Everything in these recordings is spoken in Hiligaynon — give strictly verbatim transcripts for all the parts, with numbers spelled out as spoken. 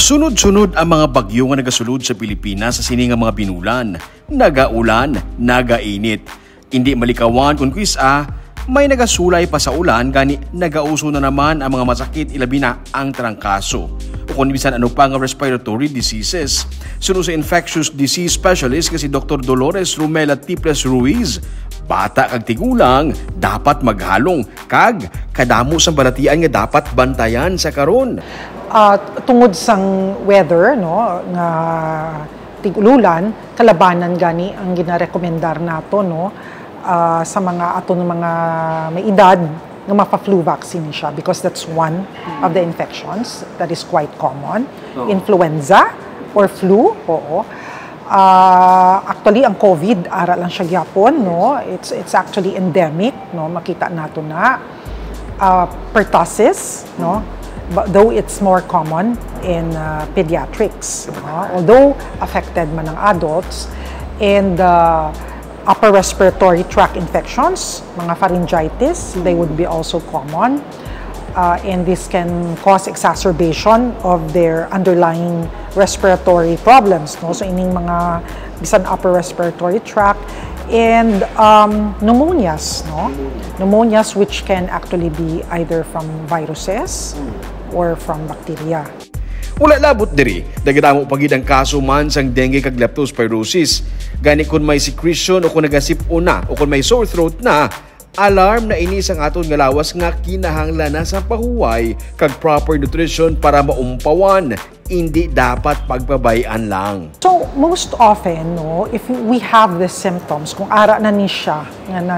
Sunod-sunod ang mga bagyo nga nagasulod sa Pilipinas sa sini nga mga binulan. Nagaulan, nagainit. Indi malikawan kon kuis-a, may nagasulay pa sa ulan, gani nagauso na naman ang mga masakit, ilabi na ang trangkaso, o kon bisan ano pa nga respiratory diseases. Suno sa infectious disease specialist nga si Doktor Dolores Romela Tiples Ruiz, bata kag tigulang dapat maghalong kag kadamo sang balatian nga dapat bantayan sa karon. Ah, tungod sang weather, no, nga tig-ululan, kalabanan gani ang ginarekomendar nato, no, ah, sa mga aton mga may edad nga mapa-flu vaccine siya, because that's one of the infections that is quite common. Oo. Influenza or flu, oo. Ah, actually, ang COVID, ara lang siya gyapon, no? It's, it's actually endemic, no? Makita nato na. Ah, pertussis, no? But though it's more common in, ah, pediatrics, no? Although affected man ang adults, and, ah, upper respiratory tract infections, mga pharyngitis, they would be also common. Uh, and this can cause exacerbation of their underlying respiratory problems, no? So, ining mga bisan upper respiratory tract and, um, pneumonias, no? Pneumonia. Pneumonias, which can actually be either from viruses or from bacteria. Wala labot diri, nagadamo pa gid ang kaso man sang dengue kag leptospirosis. Gani, kon may secretion o kon nagasip-on na o kon may sore throat na, alarm na ini sang aton nga lawas nga kinahanglan na sa pahuway kag proper nutrition para maumpawan, indi dapat pagpabay-an lang. So, most often, no, if we have the symptoms, kung ara na ni siya nga na,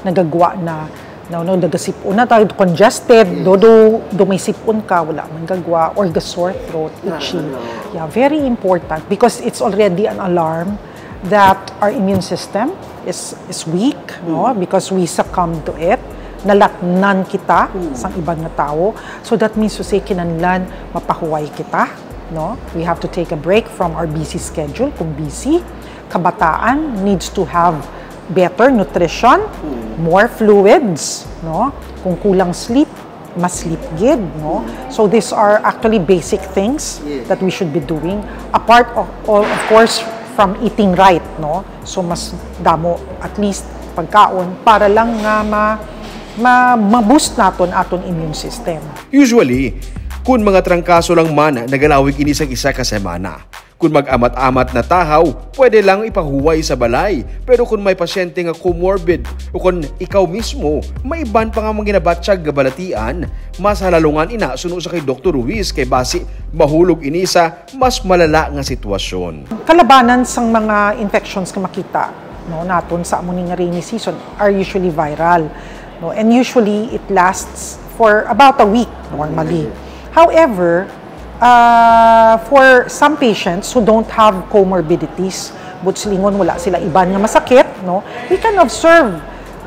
nagagwa na, no, no, nagasip-on na tayo, congested, do, do, do may sip-on ka, wala man gagwa, or ga-sore throat, itchy. Yeah, very important because it's already an alarm that our immune system is, is weak, no? Because we succumb to it. Nalatnan kita sang iban nga tawo. So that means to say, kinahanglan mapahuway kita, no? We have to take a break from our busy schedule, kung busy. Kabataan needs to have better nutrition, more fluids, no? Kung kulang sleep, ma-sleep gid, no? So these are actually basic things that we should be doing. Apart of, of course, from eating right, no? So mas damo, at least, pagkaon para lang nga ma, ma, ma-boost naton aton immune system. Usually, kun mga trangkaso lang man, nagalawig ini sang isa ka semana. Kun mag-amat-amat na tahaw, pwede lang ipahuway sa balay. Pero kun may pasyente nga comorbid o kun ikaw mismo may iban pa nga mga ginabatyag nga balatian, mas halalungan ina suno sa kay Doktor Ruiz, kay basi mahulog ini sa mas malala nga sitwasyon. Kalabanan sang mga infections nga makita, no, naton sa amo ni nga rainy season are usually viral, no, and usually it lasts for about a week normally. However, ah, for some patients who don't have comorbidities, buot silingon wala sila iban nga masakit, no, we can observe,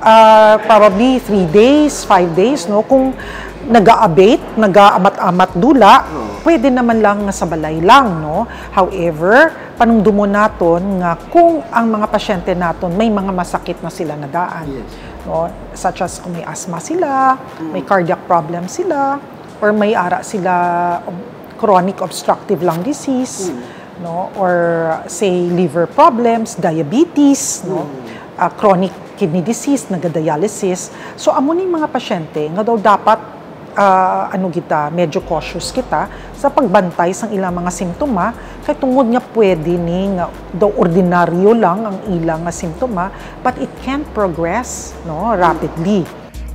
ah, probably three days, five days, no, kung naga-abate, nagaamat-amat dula, pwede naman lang nga sa balay lang, no. However, panumdumon naton nga kung ang mga pasyente naton may mga masakit na sila nga daan, no, such as kung may asthma sila, may cardiac problem sila, or may ara sila ob-, chronic obstructive lung disease, no, or say liver problems, diabetes, no, ah, chronic kidney disease, nagadialysis. So amo ni mga pasyente nga daw dapat, ah, ano kita, medyo cautious kita sa pagbantay sang ilang mga simptoma, kay tungod nga pwede ni nga daw ordinaryo lang ang ilang nga simptoma, but it can progress, no, rapidly.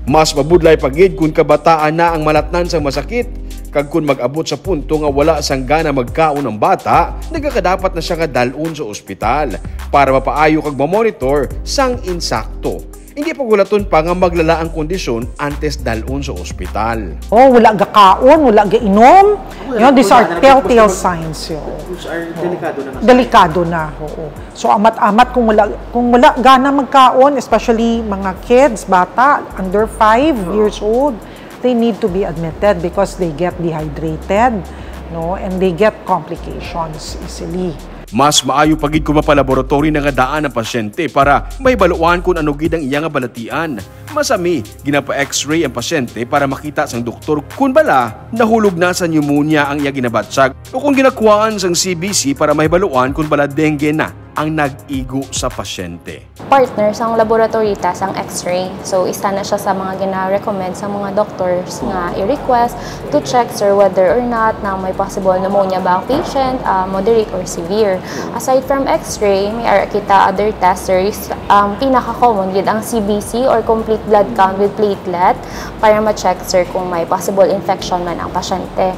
Mas mabudlay pa gid kun kabataan na ang malatnan sang masakit, kag kun mag-abot sa punto nga wala sang gana magkaon ang bata, nagakadapat na siya nga dal-on sa ospital para mapaayo kag mamonitor sang insakto. Hindi pagulaton pa nga maglala ang kondisyon antes dal-on sa ospital. Oh, wala gakaon, wala gainom. You know, these are telltale signs, yo. Which are delikado na nga. Delikado na, oo. So, amat-amat kung wala, kung wala gana magkaon, especially mga kids, bata, under five years old, they need to be admitted because they get dehydrated, no, and they get complications easily. Mas maayo pa gid kung mapalaboratory na nga daan ang pasyente para mahibaluan kung ano gid ang iya nga balatian. Masami, ginapa-X-ray ang pasyente para makita sang doktor kon bala nahulog na sa pneumonia ang iya ginabatyag o kung ginakuhaan sang C B C para mahibaluan kon bala dengue na ang nag-igo sa pasyente. Partner sang laboratory test ang X-ray. So, isa na siya sa mga gina-recommend sa mga doctors nga i-request to check, sir, whether or not na may possible pneumonia ba ang patient, ah, moderate or severe. Aside from X-ray, may ara kita other test, sir, is, um, pinaka-common gid ang C B C or complete blood count with platelet para ma-check, sir, kung may possible infection man ang pasyente.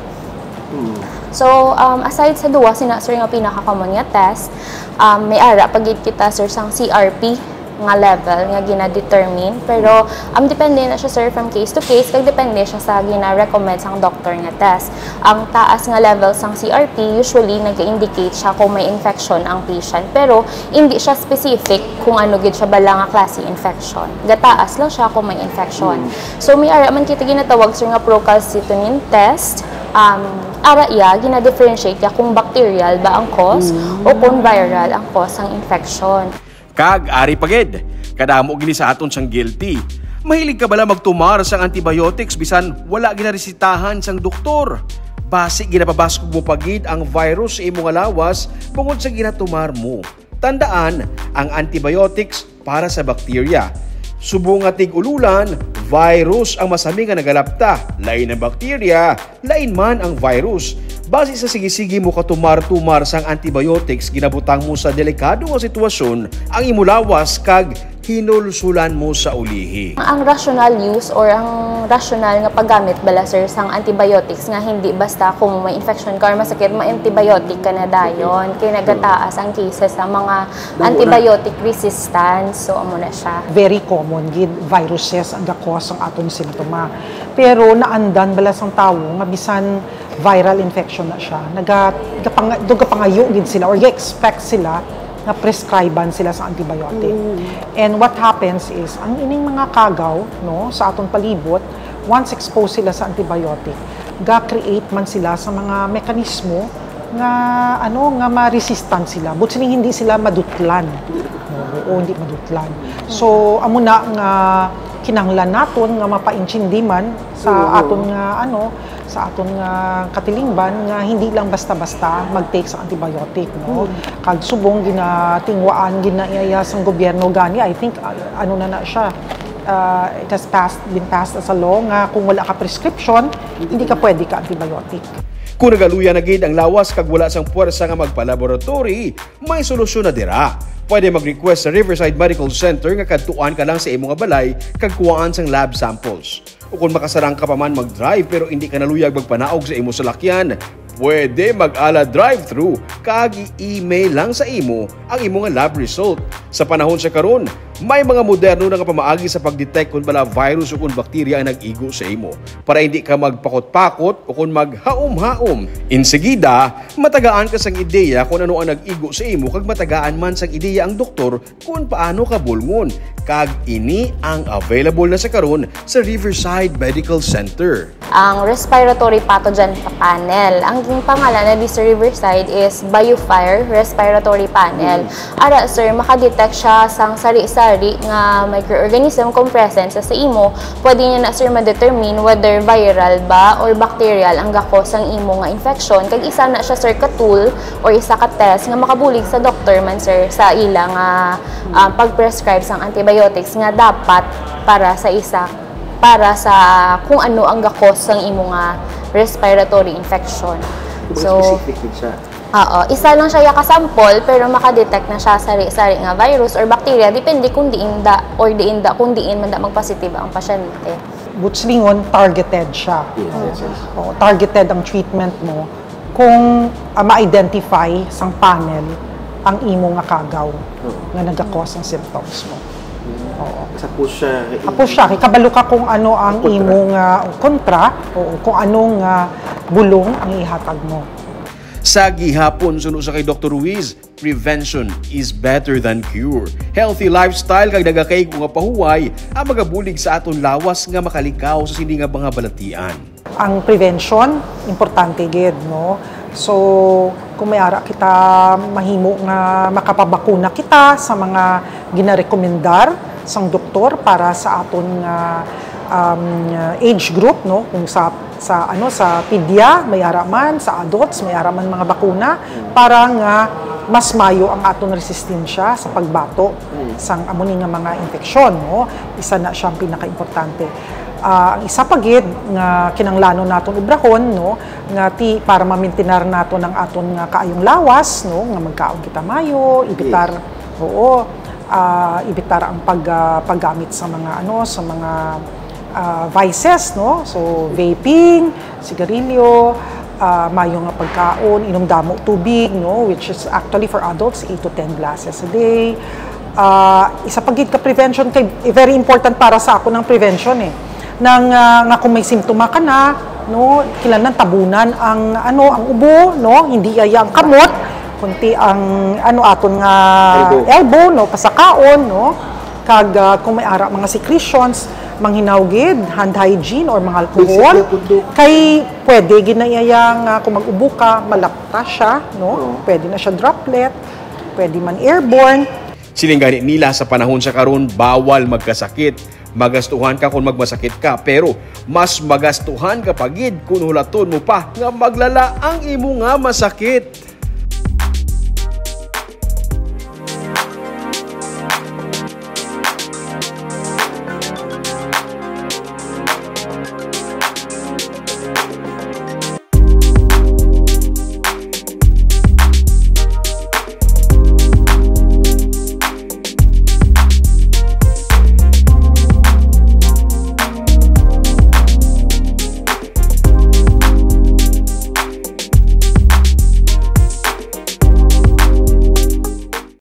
So, um, aside sa duwa sina, sir, nga pinaka-common nga test, um, may ara pa gid kita, sir, sang C R P nga level nga gina-determine. Pero, um, depende na siya, sir, from case to case, kag depende siya sa gina-recommend sang doctor nga test. Ang taas nga level sang C R P, usually, nag-indicate siya kung may infection ang patient. Pero, hindi siya specific kung ano gid siya bala nga klase infection. Gataas lang siya kung may infection. So, may ara man kita ginatawag, sir, nga procalcitonin test. Um, ara iya, gina-differentiate iya kung bacterial ba ang cause o kung viral ang cause sang infection. Kag ari pa gid, kadamo gini sa aton sang guilty. Mahilig ka bala magtumar sang antibiotics bisan wala ginaresitahan sang doktor? Basi ginapabaskog mo pa gid ang virus sa imo nga lawas bangod sa ginatumar mo. Tandaan, ang antibiotics para sa bakterya. Subong nga tig-ululan, virus ang masami nga nagalapta, lain ang bakterya, lain man ang virus. Basi sa sige-sige mo katumar-tumar sang antibiotics ginabutang mo sa delikado nga sitwasyon ang imo lawas kag hinulsulan mo sa ulihi. Ang rational use or ang rational nga paggamit bala, sir, sang antibiotics nga hindi basta kung may infection ka or masakit, ma-antibiotic ka na dayon. Kay nagataas ang cases sa mga antibiotic resistance. So, amo na siya. Very common gid viruses ang ga-cause ang aton sintoma. Pero naandan bala sang tawo nga bisan viral infection na siya, naga, gapang, do gapangayo gid sila or ga-expect sila nga prescriban sila sa antibiotic. And what happens is, ang ining mga kagaw, no, sa aton palibot, once exposed sila sa antibiotic, ga-create man sila sa mga mekanismo nga, ano, nga ma-resistant sila. But sining hindi sila madutlan. No, oo, hindi madutlan. So, amo na nga kinahanglan naton nga mapaintindi man sa aton nga, ano, sa aton nga katilingban nga hindi lang basta-basta mag-take sa antibiotic, no? Kag subong ginatingwaan, ginaiya sang gobyerno gani, I think, uh, ano na na siya, uh, it has passed, been passed as a law nga kung wala ka prescription, hindi ka pwede ka antibiotic. Kung nagaluya na gid ang lawas kag wala sang puwersa nga magpa-laboratory, may solusyon na dira. Pwede mag-request sa Riverside Medical Center nga kadtuan ka lang sa imo nga balay kag kuhaan sang lab samples. O kung makasarang ka pa man mag-drive pero hindi ka naluyag magpanaog sa imo salakyan, pwede mag-ala drive-thru kag i-email lang sa imo ang imo nga lab result. Sa panahon sa karon, may mga moderno na nga pamaagi sa pag-detect kon bala virus o kon bakterya ang nag-igo sa imo para hindi ka magpakot-pakot o kon maghaom-haom. Insigida, matagaan ka sang ideya kon ano ang nag-igo sa imo kag matagaan man sang ideya ang doktor kon paano ka bulngon. Kag ini ang available na sa karon sa Riverside Medical Center. Ang respiratory pathogen panel. Ang ginpangalan na di sa Riverside is BioFire Respiratory Panel. Ara, sir, makadetect siya sang sari-sari nga microorganism kung present sa, sa imo. Pwede niya na, sir, ma-determine whether viral ba or bacterial ang gakos sang imo nga infection. Kag isa na siya, sir, ka tool or isa ka test nga makabulig sa doktor man, sir, sa ila nga, ah, pag-prescribe sang antibiotics nga dapat para sa isa, para sa kung ano ang gakos sang imo nga respiratory infection. So, specific gid siya. Oo, isa lang siya ya ka sample, pero makadetect na siya sari-sari nga virus or bacteria, depende kung diin da or diin da kung diin man da magpositibo ang pasyente. Butslingon, targeted siya. Yes, yes, yes. Oo, targeted ang treatment mo kung, ah, ma-identify sang panel ang imo nga kagaw nga nagakos ang symptoms mo. Oo. Sa push siya. Tapos siya, kay kabalo ka kung ano ang imo nga kontra, oo, kung ano nga bulong ang ihatag mo. Sa gihapon, suno sa kay Doktor Ruiz, prevention is better than cure. Healthy lifestyle kag nagakaigo nga pahuway ang magabulig sa aton lawas nga makalikaw sa sini nga mga balatian. Ang prevention, importante gid, no? So, kung may ara kita mahimo nga makapabakuna kita sa mga ginarekomendar sang doktor para sa aton nga, um, age group, no? Kung sa, sa, ano, sa pedia, may ara man, sa adults, may ara man mga bakuna, para nga mas mayo ang aton resistensya sa pagbato sang amo ni nga mga infeksyon, no? Isa na siyang pinakaimportante. Ah, ang isa pa gid nga kinahanglanon naton obrahon, no, nga ti para mamintinar naton ang aton nga kaayong lawas, no, nga magkaon kita mayo, ibitar, oo, ah, ibitar ang pag, ah, paggamit sa mga, ano, sa mga, ah, vices, no? So, vaping, sigarilyo, ah, mayo nga pagkaon, inom damo tubig, no? Which is actually for adults, eight to ten glasses a day. Ah, isa pa gid ka prevention kay, eh, very important para sa ako ng prevention, eh. Nang, ah, nga kung may simptoma ka na, no, kinahanglan tabunan ang, ano, ang ubo, no? Hindi iya ang kamot, kundi ang, ano, aton nga elbow, no, pasakaon, no? Kag, ah, kung may ara mga secretions, manghinaw gid, hand hygiene or mga alcohol. Kay pwede gid na iya nga kung mag-ubo ka, malapta siya, no? Pwede na siya droplet, pwede man airborne. Siling gani nila, sa panahon sa karon, bawal magkasakit. Magastuhan ka kung magmasakit ka, pero mas magastuhan ka pa gid kung hulaton mo pa nga maglala ang imo nga masakit.